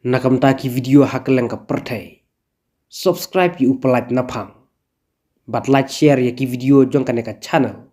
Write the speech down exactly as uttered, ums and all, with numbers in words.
Na ka bynta ki video ha kylleng ka pyrthei, subscribe ïa u Pyllait Naphang bad like share ïa ki video jong kane ka channel.